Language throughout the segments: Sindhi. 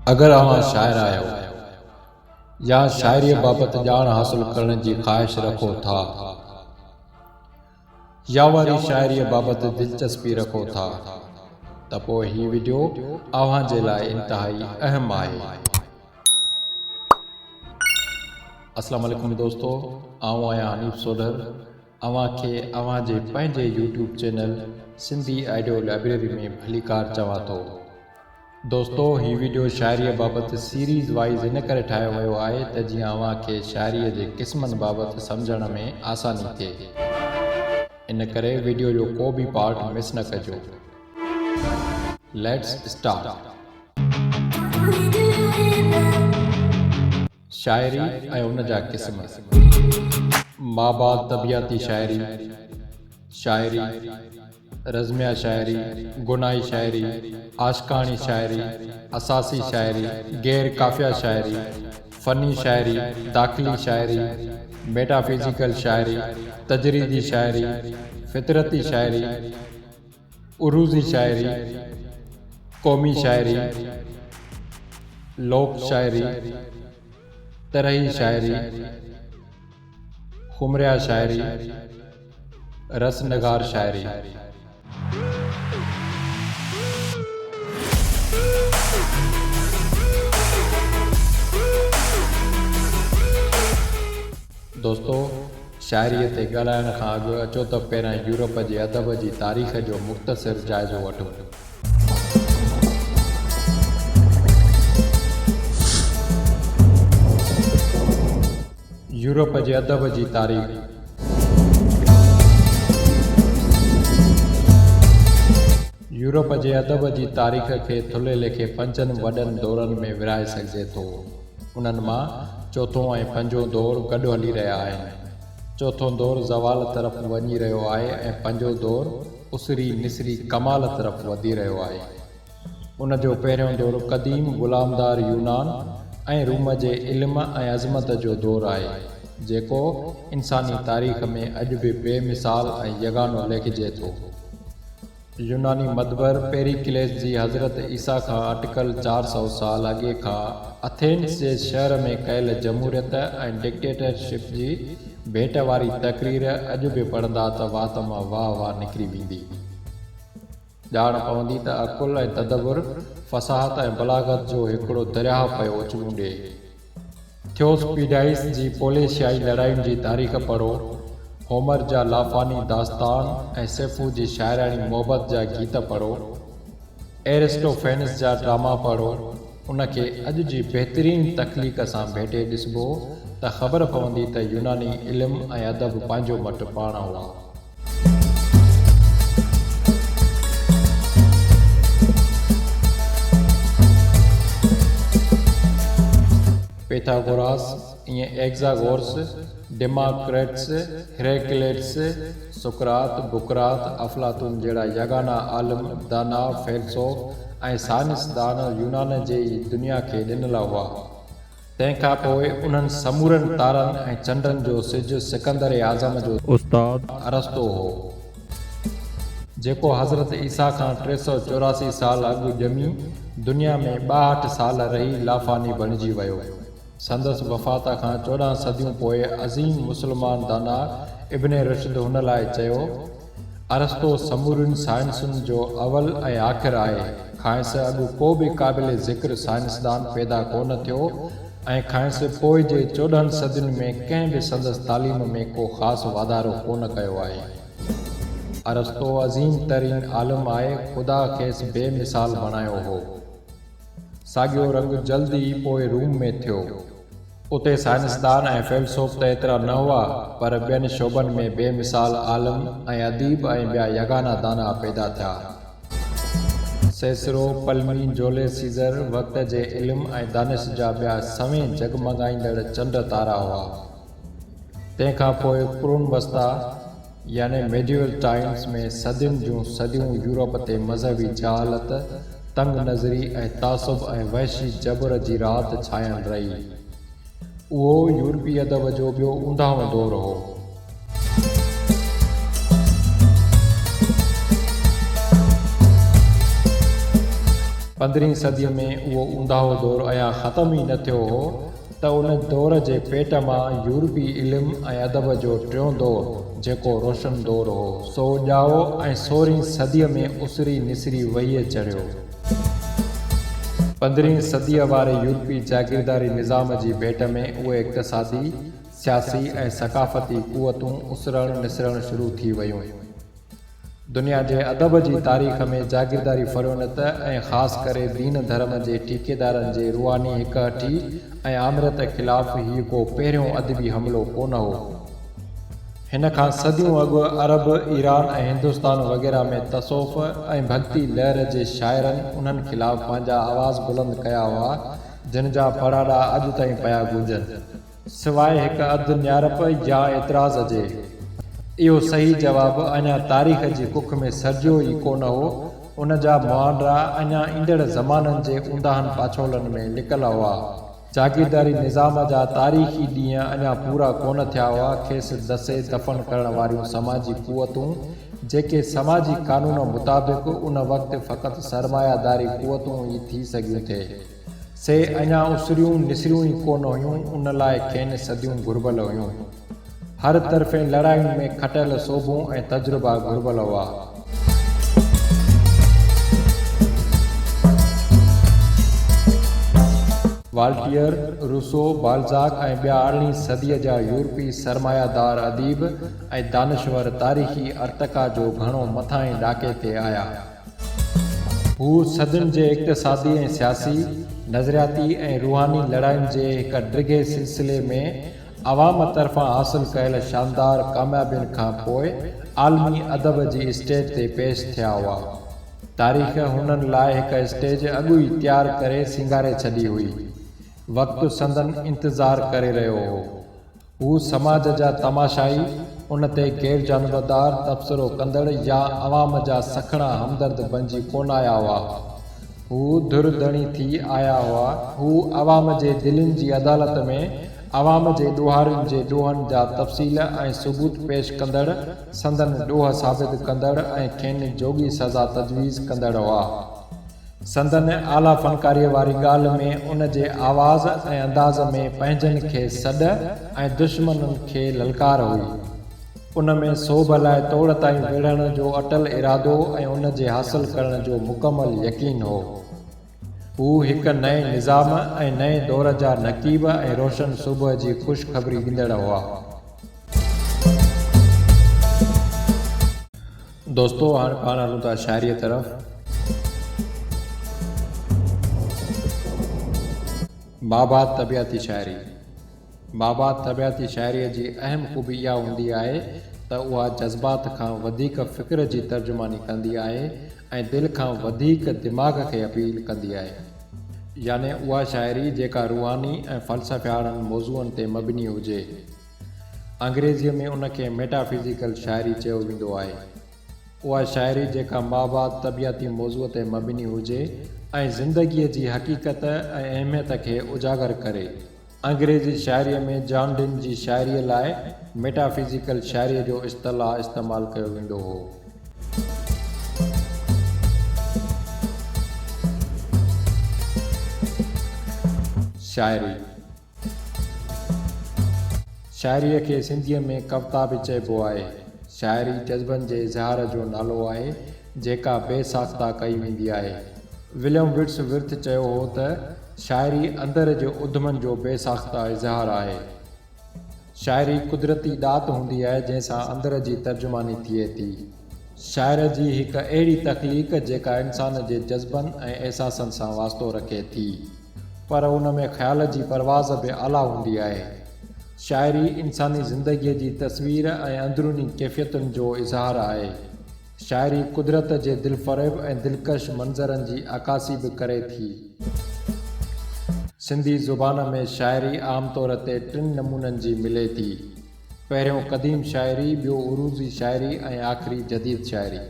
اگر اوهان شاعر آهيو يا شاعريء بابت ڄاڻ حاصل ڪرڻ جي خواهش رکو ٿا يا وري شاعريء بابت دلچسپي رکو ٿا ته پوء هي وڊيو اوهان جي لاء انتهائي اهم آهي. اسلام عليڪم دوستو آئون آهيان حنيف سوڍر اوهان کي اوهان جي پنهنجي YouTube channel Sindhi audio library ۾ ڀليڪار چوان ٿو. دوستو هي وڊيو شاعريء بابت سيريز وائيز ان ڪري ٺاهيو ويو آهي ته جيئن اوهان کي شاعريء جي قسمن بابت سمجهڻ ۾ آساني ٿئي. ان ڪري وڊيو جو ڪو به پارٽ مس نه ڪجو. Let's start. شاعري ۽ ان جا قسم. مابعد طبيعاتي شاعري، شاعري. رزميه شاعري، غنائي شاعري، عاشقاڻي شاعري، اساسي شاعري، غير قافيه شاعري، فني شاعري، داخلي شاعري، ميٽافزيڪل شاعري، تجريدي شاعري، فطرتي شاعري، عروضي شاعري، قومي شاعري، لوڪ شاعري، طرحي شاعري، خمريه شاعري، رس نگار شاعري. دوستو شاعريء تي ڳالهائڻ کان اڳ اچو ته پهريان يورپ جي ادب جي تاريخ جو مختصر جائزو وٺون. يورپ جي ادب جي تاريخ. يورپ جي ادب جي تاريخ کي ٿلهي ليکي پنجن وڏن دورن ۾ ورهائي سگهجي ٿو. انهن مان چوٿون ۽ پنجون دور گڏ هلي رهيا آهن. چوٿون دور زوال طرف وڃي رهيو آهي ۽ پنجون دور اسري نسري ڪمال طرف وڌي رهيو آهي. ان جو پهريون دور قديم غلامدار يونان ۽ روم جي علم ۽ عظمت جو دور آهي، جيڪو انساني تاريخ ۾ اڄ به بي مثال ۽ يگانو ليکجي ٿو. يوناني مدبر پيريڪليس جي حضرت عيسيٰ کان اٽڪل 400 سال اڳي کان اٿينس جي شهر ۾ ڪيل جمهوريت ۽ ڊڪٽيٽرشپ جي ڀيٽ واري تقرير اڄ به پڙهندا ته وات مان واهه واهه نڪري ويندي. ڄاڻ پوندي ته عقل ۽ تدبر، فصاحت ۽ بلاغت جو هڪڙو درياهه پيو اڇلون ڏئي. ٿيوسپيڊائيس جي پوليشيائي لڙاين جي تاريخ پڙهو، هومر جا لافاني داستان ۽ سيفو جي شاعراڻي محبت جا گيت پڙهو، ايرسٽوفينس جا ڊراما پڙهو، ان کي اڄ جي بهترين تخليق سان ڀيٽي ڏسبو ته خبر پوندي ته يوناني علم ۽ ادب پنهنجو مٽ پاڻ هئا. پيٿاگوراس، ائين ايگزاگورس، ڊيماڪريٽس، هيراڪليٽس، سقراط، بقراط، افلاطون جهڙا يگانا عالم، داناء، فيلسوف ۽ سائنسدان يونان جي ئي دنيا کي ڏنل هئا. تنهن کان پوء انهن سمورن تارن ۽ چنڊن جو سج سڪندر اعظم جو استاد ارسطو هو، جيڪو حضرت عيسيٰ کان 384 سال اڳ ڄمي، دنيا ۾ 62 سال رهي لافاني بڻجي ويو. سندس وفات کان 14 صديون پوء عظيم مسلمان داناء ابن رشد هن لاء چيو، ارسطو سمورين سائنسن جو اول ۽ آخر آهي، کانئس اڳ ڪو به قابل ذڪر سائنسدان پيدا ڪو نه ٿيو ۽ کانئس پوء جي 14 صدين ۾ ڪنهن به سندس تعليم ۾ ڪو خاص واڌارو ڪو نه ڪيو آهي. ارسطو عظيم ترين عالم آهي، خدا کيس بي مثال بڻايو هو. ساڳيو رنگ جلد ئي پوء روم ۾ ٿيو. اتي سائنسدان ۽ فيلسوف ته ايترا نه هئا، پر ٻين شعبن ۾ بي مثال عالم ۽ اديب ۽ ٻيا يگانا داناء پيدا ٿيا. سيسرو، پلمي، جوليس سيزر وقت جي علم ۽ دانش جا ٻيا سوين جڳمڳائيندڙ چنڊ تارا هئا. تنهن کان پوء قرون وسطيٰ يعني Medieval Times ۾ صدين جون صديون يورپ تي مذهبي جهالت، تنگ نظري ۽ تعصب ۽ وحشي جبر جي رات ڇانيل رهي. اهو يورپي ادب جو ٻيو اونداهون دور هو. پندرهين صديء ۾ اهو اونداهو دور اڃا ختم ئي نه ٿيو هو ته ان دور جي پيٽ مان يورپي علم ۽ ادب جو ٽيون دور، جيڪو روشن دور هو، سو ڄائو ۽ سورهين صديء ۾ اسري نسري وهيء چڙهيو. پندرهين صديء واري يورپي جاگيرداري نظام جي ڀيٽ ۾ اهي اقتصادي، سياسي ۽ ثقافتي قوتون اسرڻ نسرڻ شروع ٿي ويون. دنيا جي ادب جي تاريخ ۾ جاگيرداري فرعونيت ۽ خاص ڪري دين ڌرم جي ٺيڪيدارن جي روحاني هڪ هٺي ۽ آمريت خلاف هيء ڪو پهريون ادبي حملو ڪونه هو. هن کان صديون اڳ عرب، ايران ۽ هندستان وغيره ۾ تصوف ۽ ڀڳتي لهر جي شاعرن انهن خلاف پنهنجا آواز بلند ڪيا هئا، جن جا پڙاڏا اڄ تائين پيا گونجن. سواء هڪ اڌ نيارپ يا اعتراض جي. اهو صحيح جواب اڃا تاريخ جي ڪک ۾ سرجيو ئي ڪو نه هو، ان جا مهانڊا اڃا ايندڙ زمانن جي اونداهن پاڇولن ۾ لڪل هئا. جاگيرداري نظام جا تاريخي ڏينهن اڃا پورا ڪونه ٿيا هئا، کيس دسي دفن ڪرڻ واريون سماجي قوتون، جيڪي سماجي قانون مطابق ان وقت فقط سرمايه داري قوتون ئي ٿي سگهيون ٿي. سي اڃا اسريون نسريون ئي ڪونه هيون، ان لاء کين صديون گهربل هيون. هر طرفين لڙاين ۾ کٽيل سوڀون ۽ تجربا گهربل هئا. والٽيئر، روسو، بالزاڪ ۽ ٻيا ارڙهين صديء جا يورپي سرمايه دار اديب ۽ دانشور تاريخي ارتقا جو گهڻو مٿانهين ڏاڪي تي آيا. هو صدين جي اقتصادي ۽ سياسي، نظرياتي ۽ روحاني لڙاين جي هڪ ڊگهي سلسلي ۾ عوام طرفان حاصل ڪيل شاندار ڪاميابين کان پوء عالمي ادب جي اسٽيج تي پيش ٿيا هئا. تاريخ هنن لاء هڪ اسٽيج اڳ ئي تيار ڪري سينگاري ڇڏي هئي. وقت سندن انتظار ڪري رهيو هو. هو سماج جا تماشائي، ان تي غيرجانبدار تبصرو ڪندڙ يا عوام جا سکڻا همدرد بنجي ڪونه آيا هئا. هو ڌر ڌڻي ٿي آيا هئا. هو عوام جي دلين جي عدالت ۾ عوام جي ڏوهارين جي ڏوهن جا تفصيل ۽ ثبوت پيش ڪندڙ، سندن ڏوهه ثابت ڪندڙ ۽ کين جوڳي سزا تجويز ڪندڙ هئا. سندن اعليٰ فنڪاريء واري ڳالهه ۾ ان جي آواز ۽ انداز ۾ پنهنجن کي سڏ ۽ دشمنن کي للڪار هئي. ان ۾ سوڀ لاء توڙ تائين وڙهڻ جو اٽل ارادو ۽ ان جي حاصل ڪرڻ جو مڪمل يقين هو. هو هڪ نئين نظام ۽ نئين دور جا نقيب ۽ روشن صبح جي خوشخبري ڏيندڙ هئا. دوستو هاڻ پاڻ هلون ٿا شاعريء طرف. مابعد طبيعاتي شاعري، مابعد طبيعاتي شاعريء جي اهم خوبي اها هوندي آهي ته اها جذبات کان وڌيڪ فڪر جي ترجماني ڪندي آهي ۽ دل کان وڌيڪ دماغ کي اپيل ڪندي آهي. يعني اها شاعري جيڪا روحاني ۽ فلسفياڻن موضوعن تي مبني هجي. انگريزيء ۾ ان کي ميٽا فزيڪل شاعري چيو ويندو آهي. اها شاعري جيڪا مابعد طبيعاتي موضوع تي مبني هجي ۽ زندگيء جي حقيقت ۽ اهميت کي اجاگر ڪري. انگريزي شاعريء ۾ جان ڊن جي شاعريء لاء ميٽا فزيڪل شاعريء جو اصطلاح استعمال ڪيو ويندو هو. شاعري. شاعريء کي سنڌيء ۾ ڪوتا به چئبو آهي. شاعري جذبن جي اظهار جو نالو آهي، جيڪا بي ساخته ڪئي ويندي آهي. وليم ورڊس ورٿ چيو هو ته، شاعري اندر جي اڌمن جو بي ساخته اظهار آهي. شاعري قدرتي ڏات هوندي آهي، جنهن سان اندر جي ترجماني ٿئي ٿي. شاعر جي هڪ اهڙي تخليق جيڪا انسان جي جذبن ۽ احساسن سان واسطو رکي ٿي. پر ان ۾ خيال جي پرواز به اعليٰ هوندي آهي. شاعري انساني زندگيء جي تصوير ۽ اندروني ڪيفيتن جو اظهار آهي. شاعري قدرت جي دلفريب ۽ دلڪش منظرن جي عڪاسي به ڪري ٿي. سنڌي زبان ۾ شاعري عام طور تي ٽن نمونن جي ملي ٿي. پهريون قديم شاعري، ٻيو عروضي شاعري ۽ آخري جديد شاعري.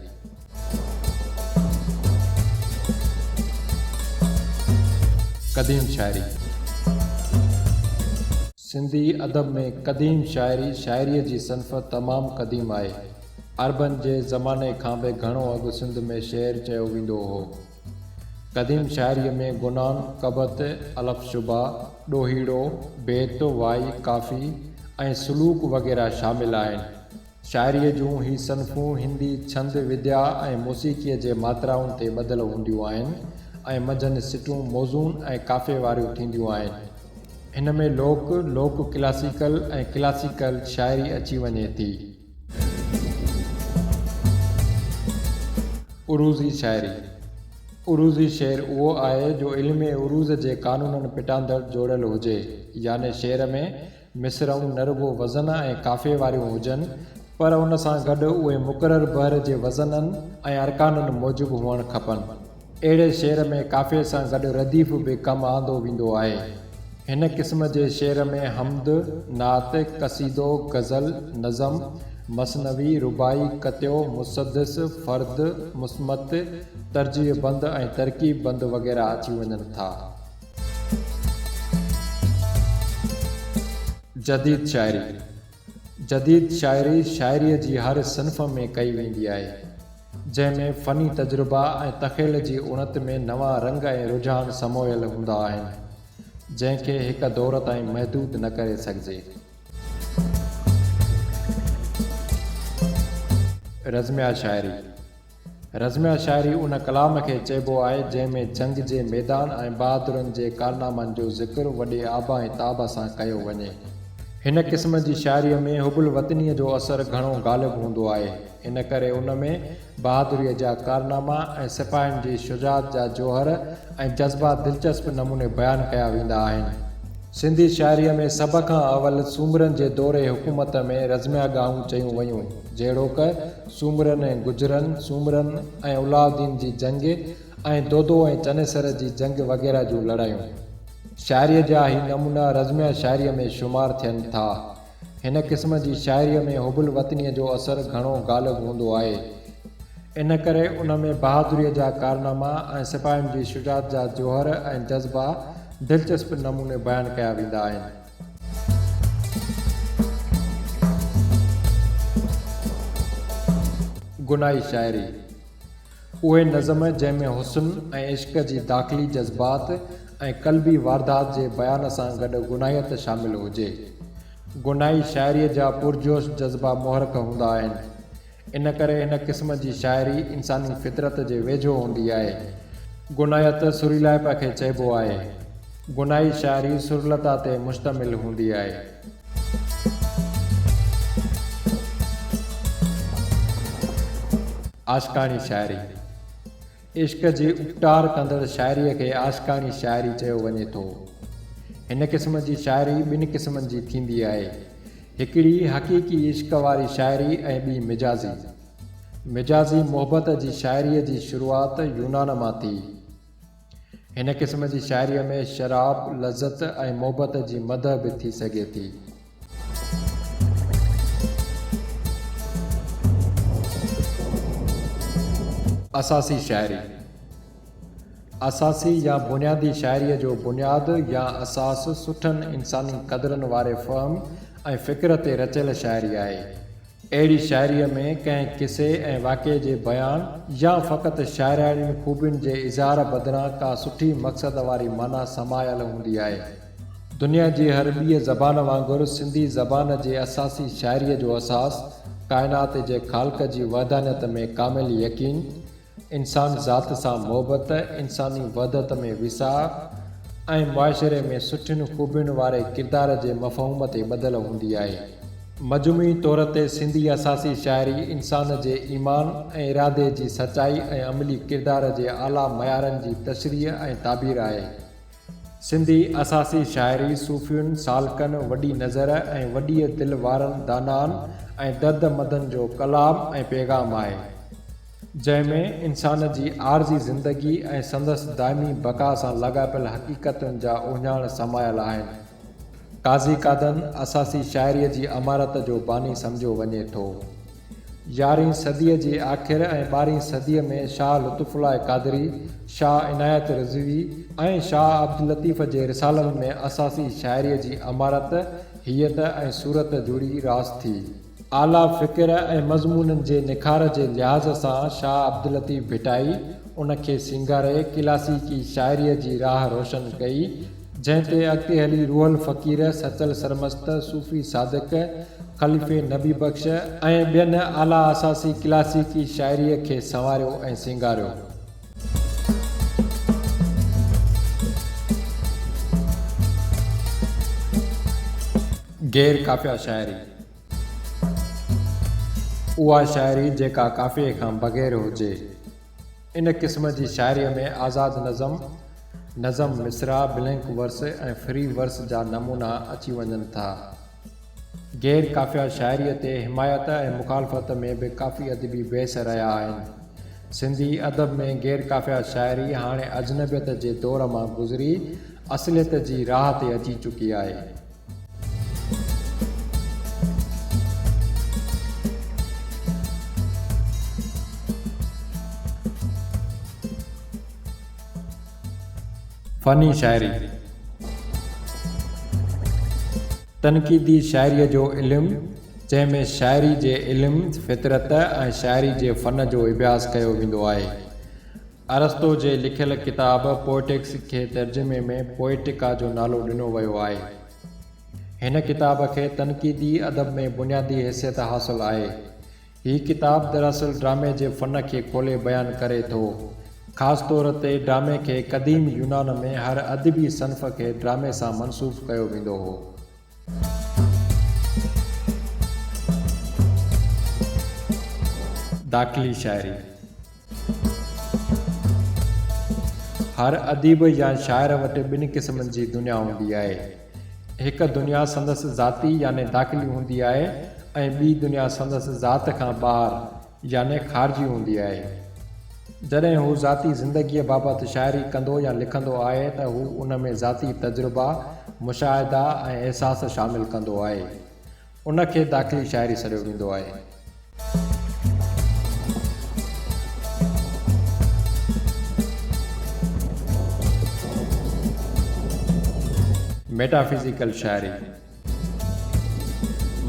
قديم شاعري. سنڌي ادب ۾ قديم شاعري شاعريء جي صنف تمام قديم آهي. عربن جي زماني کان به گهڻو اڳ سنڌ ۾ شعر چيو ويندو هو. قديم شاعريء ۾ گنان، ڪبت، الف شبه، ڏوهيڙو، بيت، وائي، ڪافي ۽ سلوڪ وغيره شامل آهن. شاعريء جون هي صنفون هندي ڇند وديا ۽ موسيقيء جي ماترائن تي ٻڌل هونديون آهن ۽ منجهن سٽون موزون ۽ قافيي واريون ٿينديون آهن. هن ۾ لوڪ، لوڪ ڪلاسيڪل ۽ ڪلاسيڪل شاعري اچي وڃي ٿي. عروضي شاعري، عروضي شعر اهو آهي جو علم عروض جي قانونن پٽاندڙ جوڙيل هجي، يعني شعر ۾ مصرعون نه رڳو وزن ۽ قافيي واريون هجن، پر ان سان گڏ اهي مقرر بحر جي وزنن ۽ ارڪانن موجب هئڻ کپن. اهڙي شعر ۾ قافيي سان گڏ رديف به ڪم آندو ويندو آهي. هن قسم جي شعر ۾ حمد، نعت، قصيدو، غزل، نظم، مثنوي، رباعي، قطعو، مسدس، فرد، مصمت، ترجيح بند ۽ ترڪيب بند وغيره اچي وڃن ٿا. جديد شاعري، جديد شاعري شاعريء جي هر صنف ۾ ڪئي ويندي آهي، جنهن ۾ فني تجربا ۽ تخيل جي اڻت ۾ نوان رنگ ۽ رجحان سمويل هوندا آهن، جنهن کي هڪ دور تائين محدود نه ڪري سگهجي. رزميه شاعري، رزميه شاعري ان ڪلام کي چئبو آهي، جنهن ۾ جنگ جي ميدان ۽ بهادرن جي ڪارنامن جو ذڪر وڏي آب ۽ تاب سان ڪيو وڃي. هن قسم جي شاعريء ۾ حب الوطنيء جو اثر گهڻو غالب هوندو آهي، ان ڪري ان ۾ بهادريء جا ڪارناما ۽ سپاهين جي شجاعت جا جوهر ۽ جذبا دلچسپ نموني بيان ڪيا ويندا آهن. سنڌي شاعريء ۾ سڀ کان اول سومرن جي دور حڪومت ۾ رزميه ڳاهون چيون ويون، جهڙوڪ، سومرن ۽ گجرن، سومرن ۽ علاؤالدين جي جنگ ۽ دودو ۽ چنيسر جي جنگ وغيره جون لڙايون. شاعريء جا هي نمونا رزميه شاعريء ۾ شمار ٿين ٿا. هن قسم جي شاعريء ۾ حب الوطنيء جو اثر گهڻو غالب هوندو آهي. ان ڪري ان ۾ بهادريء جا ڪارناما ۽ سپاهين جي شجاعت جا جوهر ۽ جذبا دلچسپ نموني بيان ڪيا ويندا آهن. غنائي شاعري، اهي نظم جنهن ۾ حسن ۽ عشق جي داخلي جذبات ۽ قلبي واردات جي بيان سان گڏ غنائيت شامل هجي. غنائي شاعريء جا پرجوش جذبا محرڪ هوندا آهن. ان ڪري هن قسم جي شاعري انساني فطرت جي ويجهو هوندي آهي. غنائيت سريلائپ کي چئبو آهي. غنائي شاعري سرلتا تي مشتمل هوندي آهي. عاشقاڻي شاعري، عشق جي اپٽار ڪندڙ شاعريء کي عاشقاڻي شاعري چيو وڃي ٿو. هن قسم جي شاعري ٻن قسمن جي ٿيندي آهي. هڪڙي حقيقي عشق واري شاعري ۽ ٻي مجازي. مجازي محبت جي شاعريء جي شروعات يونان مان ٿي. هن قسم جي شاعريء ۾ شراب، لذت ۽ محبت جي مدح به ٿي سگهي ٿي. اساسي شاعري، اساسي يا بنيادي شاعريء جو بنياد يا اساس سٺن انساني قدرن واري فهم ۽ فڪر تي رچيل شاعري آهي. اهڙي شاعريء ۾ ڪنهن قصي ۽ واقعي جي بيان يا فقط شاعراڻين خوبين جي اظهار بدران ڪا سٺي مقصد واري معنيٰ سمايل هوندي آهي. دنيا جي هر ٻيء زبان وانگر سنڌي زبان جي اساسي شاعريء جو اساس ڪائنات جي خالق جي وحدانيت ۾ ڪامل يقين، انسان ذات سان محبت، انساني وحدت ۾ ويساهه ۽ معاشري ۾ سٺين خوبين واري ڪردار جي مفهوم تي ٻڌل هوندي آهي. مجموعي طور تي سنڌي اساسي شاعري انسان جي ايمان ۽ ارادي جي سچائي ۽ عملي ڪردار جي اعليٰ معيارن جي تشريح ۽ تعبير آهي. سنڌي اساسي شاعري صوفين، سالڪن، وڏي نظر ۽ وڏيء دل وارن دانائن ۽ درد مندن جو ڪلام ۽ پيغام آهي، جنهن ۾ انسان جي عارضي زندگي ۽ سندس دائمي بقا سان لاڳاپيل حقيقتن جا اهڃاڻ سمايل آهن. قاضي قادن اساسي شاعريء جي عمارت جو باني سمجهيو وڃي ٿو. يارهين صديء جي آخر ۽ ٻارهين صديء ۾ شاهه لطف الله قادري، شاهه عنايت رضوي ۽ شاهه عبداللطيف جي رسالن ۾ اساسي شاعريء جي عمارت، هيئت ۽ صورت جڙي راس ٿي. اعليٰ فڪر ۽ مضمونن جي نکار جي لحاظ سان شاهه عبداللطيف ڀٽائي ان کي سينگاري ڪلاسيڪي شاعريء جي راهه روشن ڪئي، جنهن تي اڳتي هلي روحل فقير، سچل سرمست، صوفي صادق، خليفي نبي بخش ۽ ٻين اعليٰ اساسي ڪلاسيڪي شاعريء کي سنواريو ۽ سينگاريو. غير قافيه شاعري، اها شاعري جيڪا قافيي کان بغير هجي. ان قسم جي شاعريء ۾ آزاد نظم، نظم مصرع، بلينڪ ورس ۽ فري ورس جا نمونا اچي وڃن ٿا. غير قافيه شاعريء تي حمايت ۽ مخالفت ۾ به ڪافي ادبي بحث رهيا آهن. سنڌي ادب ۾ غير قافيه شاعري هاڻي اجنبيت جي دور مان گذري اصليت جي راهه تي اچي چڪي آهي. فني شاعري، تنقيدي شاعريء جو علم، جنهن ۾ شاعري جي علم، فطرت ۽ شاعري جي فن جو اڀياس ڪيو ويندو آهي. ارسطو جي لکيل ڪتاب پوئٽڪس کي ترجمي ۾ پوئٽڪا جو نالو ڏنو ويو آهي. هن ڪتاب کي تنقيدي ادب ۾ بنيادي حيثيت حاصل آهي. هي ڪتاب دراصل ڊرامي جي فن کي کولي بيان ڪري ٿو. خاص طور تي ڊرامي کي قديم يونان ۾ هر ادبي صنف کي ڊرامي سان منسوب ڪيو ويندو هو. داخلي شاعري، هر اديب يا شاعر وٽ ٻن قسمن جي دنيا هوندي آهي. هڪ دنيا سندس ذاتي يعني داخلي هوندي آهي ۽ ٻي دنيا سندس ذات کان ٻاهر يعني خارجي هوندي آهي. جڏهن هو ذاتي زندگيء بابت شاعري ڪندو يا لکندو آهي ته هو ان ۾ ذاتي تجربا، مشاهدا ۽ احساس شامل ڪندو آهي. ان کي داخلي شاعري سڏيو ويندو آهي. ميٽافزيڪل شاعري،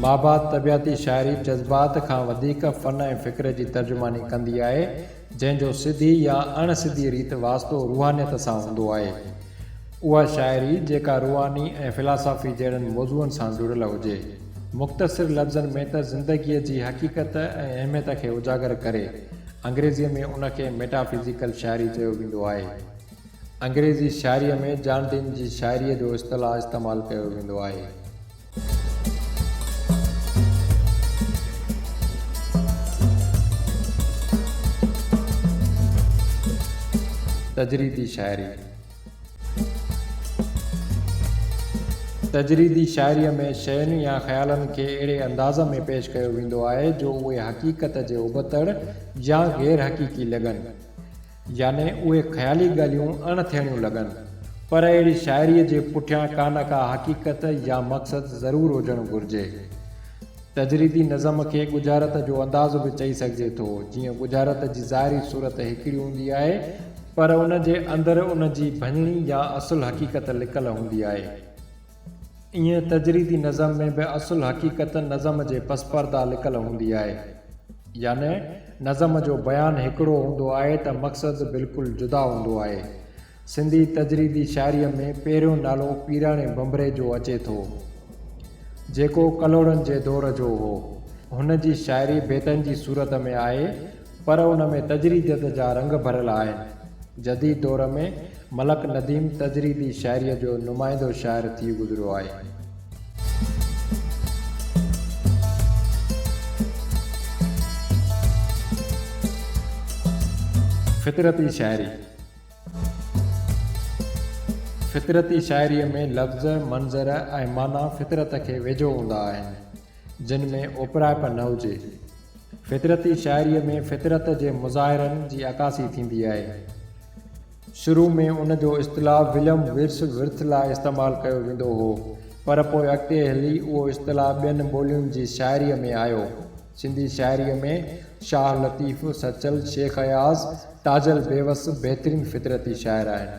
مابعد طبيعاتي شاعري جذبات کان وڌيڪ فن ۽ فڪر جي ترجماني ڪندي آهي، جنهن جو سڌي يا اڻ سڌي ريت واسطو روحانيت سان هوندو آهي. اها شاعري جيڪا روحاني ۽ فلاسافي جهڙن موضوعن سان جڙيل هجي. مختصر لفظن ۾ ته زندگيء جي حقيقت ۽ اهميت کي اجاگر ڪري. انگريزيء ۾ ان کي ميٽافزيڪل شاعري چيو ويندو آهي. انگريزي شاعريء ۾ جان ڊين جي شاعريء جو اصطلاح استعمال ڪيو ويندو آهي. تجريدي شاعري، تجريدي شاعريء ۾ شين يا خيالن کي اهڙي انداز ۾ پيش ڪيو ويندو آهي جو اهي حقيقت جي ابتڙ يا غير حقيقي لڳن. يعني اهي خيالي ڳالهيون اڻ ٿيڻيون لڳن، پر اهڙي شاعريء جي پٺيان ڪا نه ڪا حقيقت يا مقصد ضرور هجڻ گهرجي. تجريدي نظم کي ڳجهارت جو انداز به چئي سگهجي ٿو، جيئن ڳجهارت جي ظاهري صورت هڪڙي هوندي آهي، پر ان جي اندر ان جي ڀڃڻي يا اصل حقيقت لڪل هوندي آهي. ايئن تجريدي نظم ۾ به اصل حقيقت نظم جي پسپرده لڪل هوندي آهي. يعني نظم جو بيان هڪڙو هوندو آهي ته مقصد بلڪل جدا هوندو آهي. سنڌي تجريدي شاعريء ۾ پهريون نالو پيراڻي ڀنڀري جو اچي ٿو. جيڪو ڪلهوڙن جي دور جو هو. هن جي شاعري بيتن جي صورت ۾ آهي پر ان ۾ تجريديت جا رنگ ڀريل آهن. جديد دور ۾ ملڪ نديم تجريدي شاعريء جو نمائندو شاعر ٿي گذريو آهي. فطرتي شاعري، فطرتي شاعريء ۾ لفظ، منظر ۽ معنيٰ فطرت کي ويجهو هوندا آهن. جن ۾ اوپرائپ نه هجي. فطرتي شاعريء ۾ فطرت جي مظاهرن جي عڪاسي ٿيندي آهي. شروع ۾ ان جو اصطلاح وليم ورس ورٿ لاء استعمال ڪيو ويندو هو، پر پوء اڳتي هلي اهو اصطلاح ٻين ٻولين جي شاعريء ۾ آيو. سنڌي شاعريء ۾ شاهه لطيف، سچل، شيخ اياز، تاجل بيوس بهترين فطرتي شاعر آهن.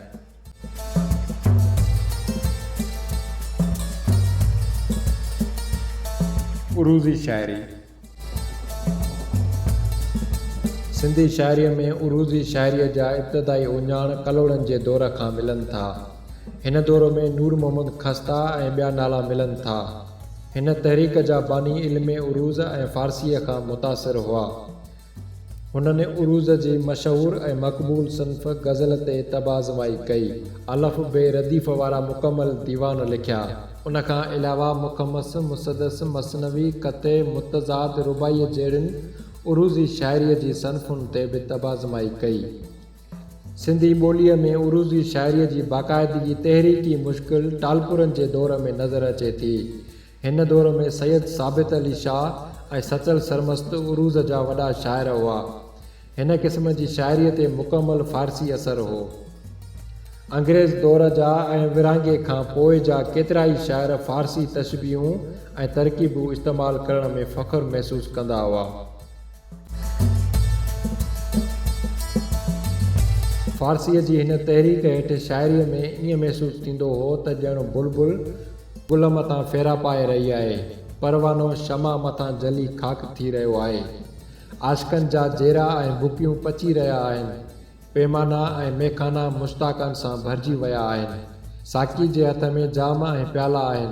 عروضي شاعري، سنڌي شاعريء ۾ عروضي شاعريء جا ابتدائي اهڃاڻ ڪلهوڙن جي دور کان ملن ٿا. هن دور ۾ نور محمد خسته ۽ ٻيا نالا ملن ٿا. هن تحريڪ جا باني علم عروض ۽ فارسيء کان متاثر هئا. هنن عروض جي مشهور ۽ مقبول صنف غزل تي طبع آزمائي ڪئي. الف بي رديف وارا مڪمل ديوان لکيا. ان کان علاوه مخمس، مسدس، مثنوي، قطعي، متضاد، رباعيء جهڙين عروضي شاعريء جي صنفن تي به طبع آزمائي ڪئي. سنڌي ٻوليء ۾ عروضي شاعريء جي باقاعدگي تحريڪي مشڪل ٽالپرن جي دور ۾ نظر اچي ٿي. هن دور ۾ سيد ثابت علي شاهه ۽ سچل سرمست عروض جا وڏا شاعر هئا. هن قسم جي شاعريء تي مڪمل فارسي اثر هو. انگريز دور جا ۽ ورهاڱي کان پوء جا ڪيترائي شاعر فارسي تشبيهون ۽ ترڪيبون استعمال ڪرڻ ۾ فخر محسوس ڪندا هئا. فارسيء جي هن تحريڪ هيٺ شاعريء ۾ ائين محسوس ٿيندو هو ته ڄڻ بلبل گل مٿان ڦيرا پائي رهي آهي، پروانو شمع مٿان جلي خاڪ ٿي رهيو آهي. عاشقن جا جيرا ۽ بڪيون پچي رهيا آهن. پيمانا ۽ ميخانا مشتاقن سان ڀرجي ويا آهن. ساقي جي هٿ ۾ جام ۽ پيالا آهن.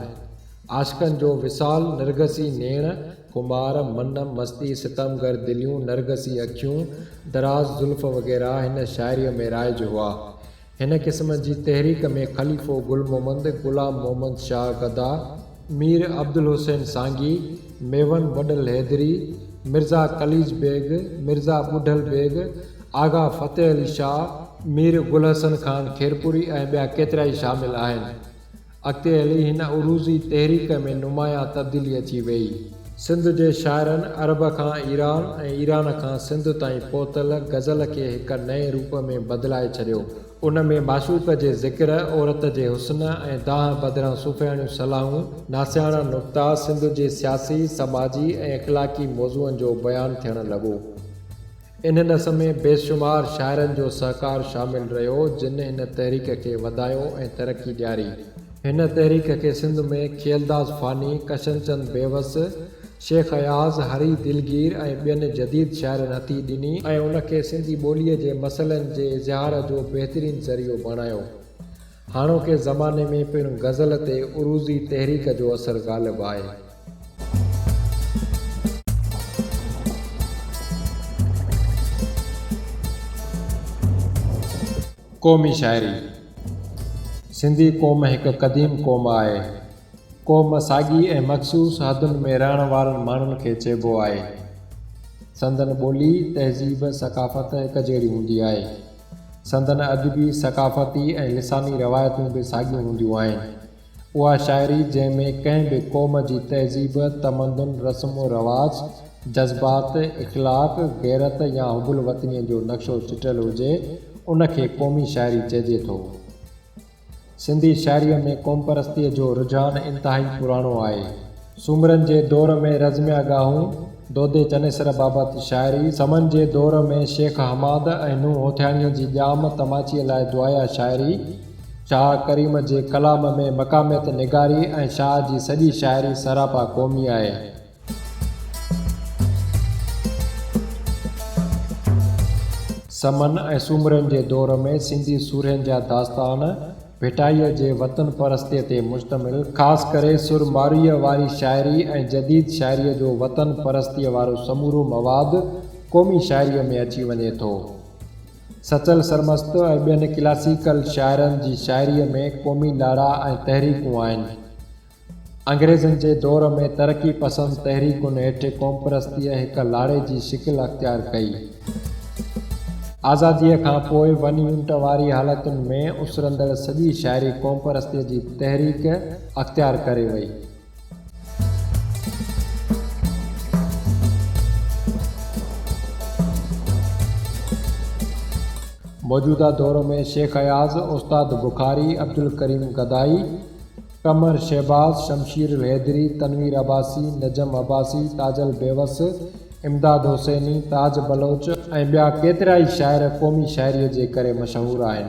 عاشقن جو وصال، نرگسي نيڻ، خمار، من، مستي، ستمگر دليون، نرگسي اکيون، دراز زلف وغيره هن شاعريء ۾ رائج هئا. هن قسم جي تحريڪ ۾ خليفو گل محمد، غلام محمد شاهه گدا، مير عبدالحسين سانگي، ميون وڏل حيدري، مرزا قليچ بيگ، مرزا ٻڍل بيگ، آغا فتح علي شاهه، مير گل حسن خان خيرپوري ۽ ٻيا ڪيترائي شامل آهن. اڳتي هلي هن عروضي تحريڪ ۾ نمايان تبديلي اچي ويئي. سنڌ جي شاعرن عرب کان ايران ۽ ايران کان سنڌ تائين پهتل غزل کي هڪ نئين روپ ۾ بدلائي ڇڏيو. ان ۾ معشوق جي ذڪر، عورت جي حسن ۽ دانهن بدران صوفياڻيون صلاحون، ناصحاڻا نقطا، سنڌ جي سياسي، سماجي ۽ اخلاقي موضوعن جو بيان ٿيڻ لڳو. ان ڏس ۾ بيشمار شاعرن جو سهڪار شامل رهيو، جن هن تحريڪ کي وڌايو ۽ ترقي ڏياري. هن تحريڪ کي سنڌ ۾ کيئلداس فاني، ڪشنچند بيوس، شيخ اياز، هري دلگير ۽ ٻين جديد شاعرن هٿي ڏني ۽ ان کي سنڌي ٻوليء جي مسئلن جي اظهار جو بهترين ذريعو بڻايو. هاڻوڪي زماني ۾ پڻ غزل تي عروضي تحريڪ جو اثر غالب آهي. قومي شاعري، سنڌي قوم هڪ قديم قوم آهي. قوم ساڳي ۽ مخصوص حدن ۾ رهڻ وارن ماڻهن کي چئبو آهي. سندن ٻولي، تهذيب، ثقافت هڪ جهڙي هوندي آهي. سندن ادبي، ثقافتي ۽ لساني روايتون به ساڳيون هونديون آهن. اها شاعري جنهن ۾ ڪنهن به قوم جي تهذيب، تمدن، رسم و رواج، جذبات، اخلاق، غيرت يا حب الوطنيء جو نقشو چٽيل هجي، ان کي قومي شاعري چئجي ٿو. سنڌي شاعريء ۾ قومپرستيء جو رجحان انتهائي پراڻو آهي. سومرن جي دور ۾ رزميه ڳاهون، دودي چنيسر بابت شاعري، سمن جي دور ۾ شيخ حماد ۽ نوح هوٿياڻيء جي ڄام تماچيء لاء دعائيه شاعري، شاهه ڪريم جي ڪلام ۾ مقاميت نگاري ۽ شاهه جي سڄي شاعري سراپا قومي آهي. سمن ۽ سومرن جي دور ۾ سنڌي سورهين جا داستان ڀٽائيء جي وطن پرستيء تي مشتمل، خاص ڪري سر مارويء واري شاعري ۽ جديد شاعريء جو وطن پرستيء وارو سمورو مواد قومي شاعريء ۾ اچي وڃي ٿو. سچل سرمست ۽ ٻين ڪلاسيڪل شاعرن جي شاعريء ۾ قومي لاڙا ۽ تحريڪون آهن. انگريزن جي دور ۾ ترقي پسند تحريڪن هيٺ قومپرستيء هڪ لاڙي جي شڪل اختيار ڪئي. آزاديء کان پوء ون يونٽ واري حالتن ۾ اسرندڙ سڄي شاعري قومپرستيء جي تحريڪ اختيار ڪري وئي. موجوده دور ۾ شيخ اياز، استاد بخاري، عبدالڪريم گدائي، قمر شهباز، شمشير الحيدري، تنوير عباسي، نجم عباسي، تاجل بيوس، امداد حسيني، تاج بلوچ ۽ ٻيا ڪيترائي شاعر قومي شاعريء جي ڪري مشهور آهن.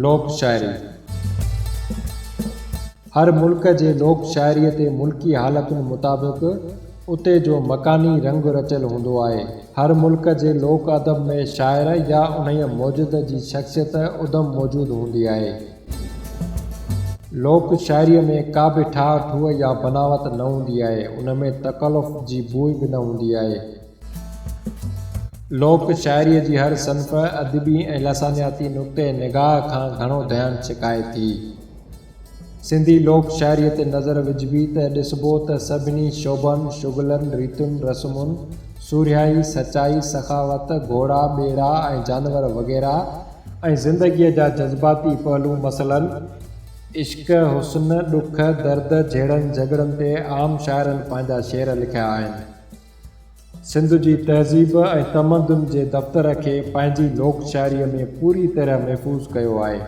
لوڪ شاعري، هر ملڪ جي لوڪ شاعريء تي ملڪي حالتن مطابق اتي جو مڪاني رنگ رچيل هوندو آهي. هر ملڪ جي لوڪ ادب ۾ شاعر يا انهيء موجد جي شخصيت ادم موجود هوندي آهي. لوڪ شاعريء ۾ ڪا به ٺاهه ٺوهه يا بناوت نه هوندي آهي، ان ۾ تڪلف جي بوء به نه هوندي آهي. لوڪ شاعريء جي هر صنف ادبي ۽ لسانياتي نقطه نگاهه کان گهڻو ڌيان ڇڪائي ٿي. سنڌي لوڪ شاعريء تي نظر وجهبي ته ڏسبو ته سڀني شعبن، شغلن، ريتن، رسمن، سورهيائي، سچائي، سخاوت، گهوڙا، ٻيڙا ۽ جانور وغيره ۽ زندگيء جا جذباتي پهلو مثلاً، عشق، حسن، ڏک، درد، جهيڙن جهڳڙن تي عام شاعرن پنهنجا شعر لکيا آهن. سنڌ جي تهذيب ۽ تمدن جي دفتر کي پنهنجي لوڪ شاعريء ۾ پوري طرح محفوظ ڪيو آهي.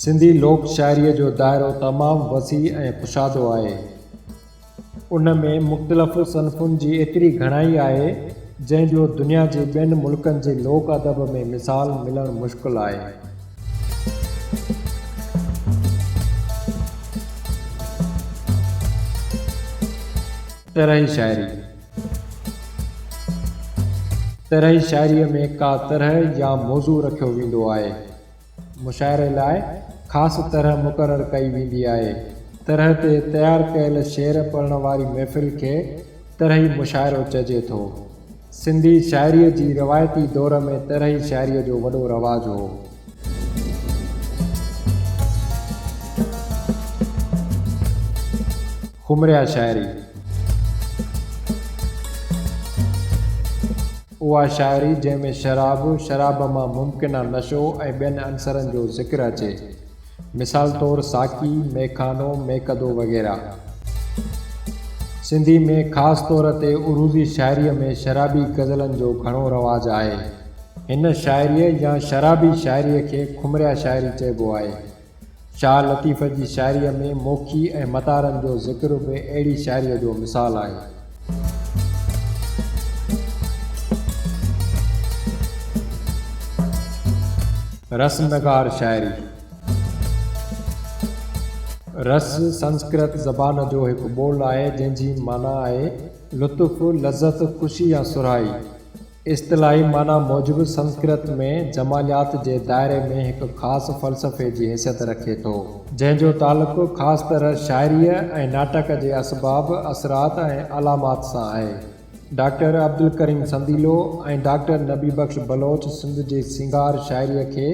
سنڌي لوڪ شاعريء جو دائرو تمام وسيع ۽ ڪشادو آهي. ان ۾ مختلف صنفن جي ايتري گهڻائي آهي، جنهن جو دنيا جي ٻين ملڪن جي لوڪ ادب ۾ مثال ملڻ مشڪل آهي. طرحي شاعري، طرحي شاعريء ۾ ڪا طرح يا موضوع رکيو ويندو آهي. مشاعري لاء خاص طرح مقرر ڪئي ويندي آهي. طرح تي تيار ڪيل شعر پڙهڻ واري محفل کي طرحي مشاعرو چئجي ٿو. سنڌي شاعريء جي روايتي دور ۾ طرحي شاعريء جو وڏو رواج هو. خمريا شاعري، اها شاعري جنهن ۾ شراب، شراب مان ممڪنه نشو ۽ ٻين عنصرن جو ذڪر اچي. مثال طور ساقي، ميخانو، ميڪدو وغيره. سنڌي ۾ خاص طور تي عروضي شاعريء ۾ شرابي غزلن جو گهڻو رواج آهي. هن شاعريء يا شرابي شاعريء کي خمريا شاعري چئبو آهي. شاهه لطيف جي شاعريء ۾ موکي ۽ متارن جو ذڪر به اهڙي شاعريء جو مثال آهي. رس نگار شاعري، رس سنسڪرت زبان جو هڪ ٻول آهي، جنهن جي معنيٰ آهي لطف، لذت، خوشي يا سرهائي. اصطلاحي معنيٰ موجب سنسڪرت ۾ جماليات جي دائري ۾ هڪ خاص فلسفي جي حيثيت رکي ٿو، جنهن جو تعلق خاص طرح شاعريء ۽ ناٽڪ جي اسباب، اثرات ۽ علامات سان آهي. ڊاڪٽر عبدالڪريم سنديلو ۽ ڊاڪٽر نبي بخش بلوچ سنڌ جي سينگار شاعريء کي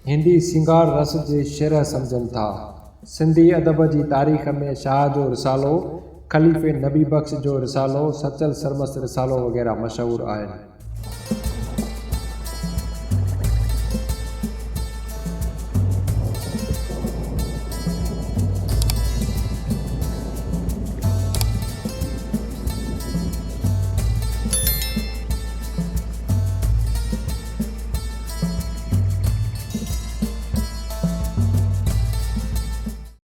هندي سينگار رس جي شرح سمجهن ٿا. سنڌي ادب جي تاريخ ۾ شاهه جو رسالو، خليفي نبي بخش جو رسالو، سچل سرمست رسالو وغيره مشهور آهن.